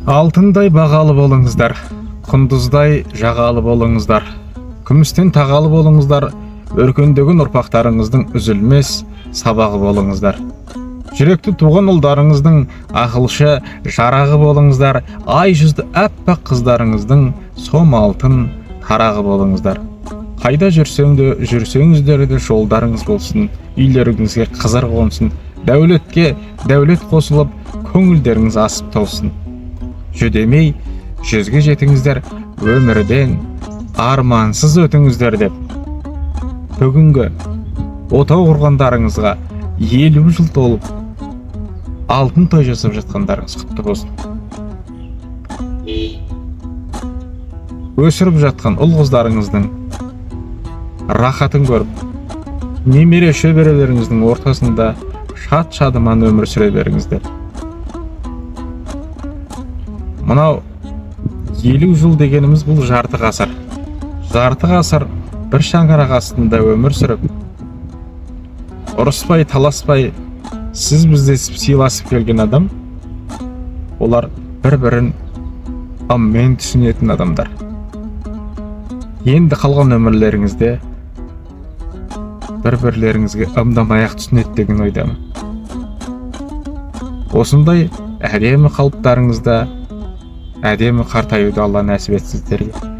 Алтындай бағалы болыңыздар, құндыздай жағалы болыңыздар, күмістен тағалы болыңыздар, өркендеген ұрпақтарыңыздың үзілмес сабағы болыңыздар. Жүректі туған ұлдарыңыздың ақылшы жарағы болыңыздар, ай жүзді әппақ қыздарыңыздың сом алтын тарағы болыңыздар. Қайда жүрсең де, жүрсеңіздер де жолдарыңыз болсын, үйлеріңізге қызыр қонсын, дәулетке дәулет қосылып, көңілдеріңіз асып толсын. Жүдемей жүзге жетіңіздер, өмірден армансыз өтіңіздер деп. Бүгінгі отау құрғандарыңызға 50 жыл толып, алтын той жасап жатқандарыңыз құтты болсын. Өсіріп жатқан ұл қыздарыңыздың рахатын көріп, немере шөберелеріңіздің ортасында шат шадыман өмір сүре беріңіздер. Мынау 50 жыл дегеніміз бұл жарты ғасыр. Жарты ғасыр бір шаңырақ астында өмір сүріп, ұрыспай, таласпай, сіз біздесіп сыйласып келген адам, олар бір-бірін ыммен түсінетін адамдар. Енді қалған өмірлеріңізде бір-бірлеріңізге ымдамай-ақ түсінеді деген ойдамын. Осындай әдемі қалыптарыңызда әдемі қартаюды Алла нәсіп етсін сіздерге.